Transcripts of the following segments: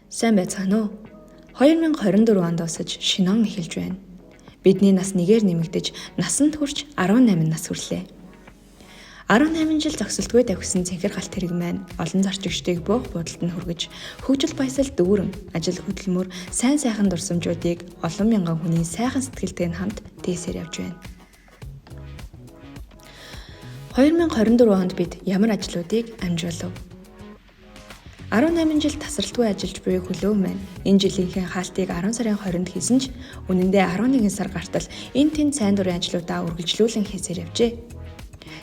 Сайн байцгаана уу? 2024 онд дуусаж шинэ он эхэлж байна. Бидний нас нэгээр нэмэгдэж, насанд хүрч 18 нас хүрлээ. 18 жил зогсолтгүй давхисан цэнхэр галт тэрэг маань олон зорчигчдыг буух буудалд нь хүргэж, хөгжил баясал дүүрэн, ажил хөдөлмөр, сайн сайхан дурсамжуудыг олон мянган хүний сайхан сэтгэлтэй нь хамт дээсээр явж байна. 2024 онд бид ямар ажлуудыг амжуулав? 18 жил тасралтгүй ажиллаж буй хөлөө маань энэ жилийнхээ хаалтыг 10 сарын 20-нд хийсэн ч үнэндээ 11 сар гартал энэ тэнд сайн дурын ажлуудаа үргэлжлүүлэн хийсээр явжээ.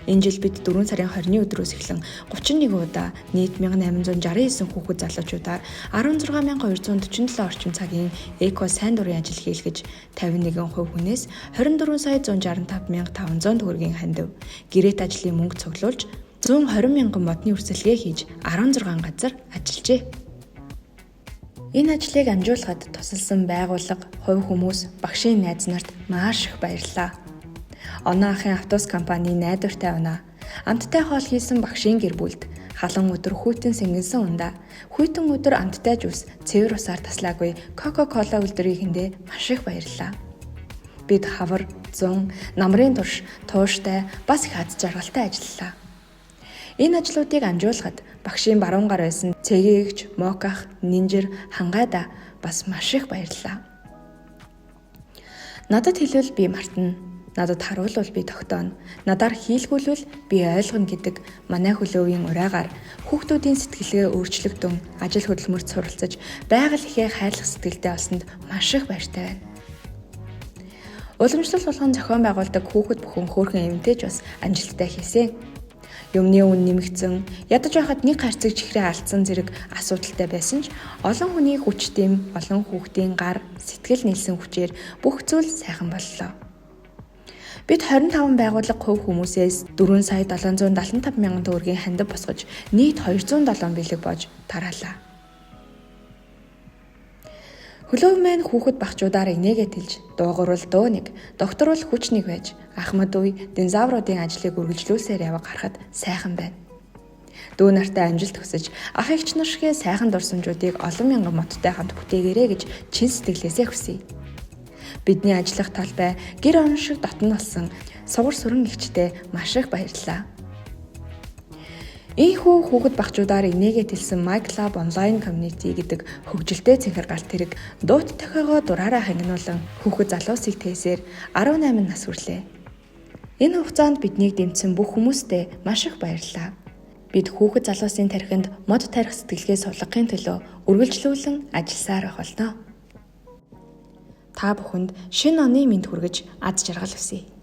Энэ жил бид 4 сарын 20-ны өдрөөс эхлэн 31 удаа нийт 1869 хүүхэд залуучуудаар 16247 орчим цагийн эко сайн дурын ажил хийлгэж 51% хүнээс 24 сая 165 500 төгрөгийн хандив гэрээт ажлын мөнгө цуглуулж 120 мянган модны өрсөлгээ хийж 16 газар ажиллажээ. Энэ ажлыг амжуулахад тусалсан байгууллага, хувь хүмүүс, багшийн найз нарт маш их баярлалаа. Оноо ахын автобус компани найдвартай унаа. Амттай хоол хийсэн багшийн гэр бүлд, халуун өдөр хүйтэн сэнгэнсэн ундаа, хүйтэн өдөр амттай жуус цэвэр усаар таслаагүй Coca-Cola үйлдвэрийнхэндээ маш их баярлалаа. Бид хавар, зун, намрын турш, тууштай, бас их аз жаргалтай ажиллалаа. Энэ ажлуудыг амжуулахад багшийн баруун гар байсан Цэгээгч, Моках, Нинжир, Хангайда бас маш их баярлалаа. Надад хэлвэл би мартана. Надад харуулвал би тогтооно. Надаар хийлгүүлвэл би ойлгоно гэдэг манай хөлөөгийн ураагаар хүүхдүүдийн сэтгэлгээ өөрчлөгдөн, ажил хөдөлмөрт суралцаж, байгаль ихээ хайрлах сэтгэлтэй болсонд маш их баяртай байна. Уламжлал болгон зохион байгуулдаг хүүхэд бүхэн хөөрхөн эмнтэй ч бас амжилттай хийсэн. Юмны үн нэмэгдсэн, ядаж байхад нэг хайрцаг чихрээ алдсан зэрэг асуудалтай байсан ч олон хүний хүч дэм, олон хүүхдийн гар, сэтгэл нийлсэн хүчээр бүх зүйл сайхан боллоо. Бид 25 байгууллага хувь хүмүүсээс 4 сая 775 мянган төгрөгийн хандив босгож нийт 207 бэлэг боож тараалаа. Хөлөв маань хүүхэд багчуудаар инээгээ тэлж, дуугарвал дуу нэг, докторвол хүч нэг байж, ахмад үе динозавруудын ажлыг үргэлжлүүлсээр яваа гарахад сайхан байна. Дүү нартай амжилт хүсэж, ах эгч нар шигээ сайхан дурсамжуудыг олон мянган модтой хамт бүтээгээрэй гэж чин сэтгэлээсээ хүсье. Бидний ажиллах талбай гэр орон шиг дотн болсон сугар сүрэн эгчтэй маш их баярлалаа. Ийхүү хүүхэд багчуудаар инээгээ тэлсэн My Club Online Community гэдэг хөгжилтэй цэнхэр галт тэрэг дуут тохиогоо дураараа хангинуулан хүүхэд залуусыг тээсээр 18 нас хүрлээ. Энэ хугацаанд биднийг дэмжсэн бүх хүмүүстээ маш их баярлалаа. Бид хүүхэд залуусын тархинд мод тарих сэтгэлгээ суулгахын төлөө үргэлжлүүлэн ажилласаар байх болно. Та бүхэнд шинэ оны мэнд хүргэж аз жаргал хүсье.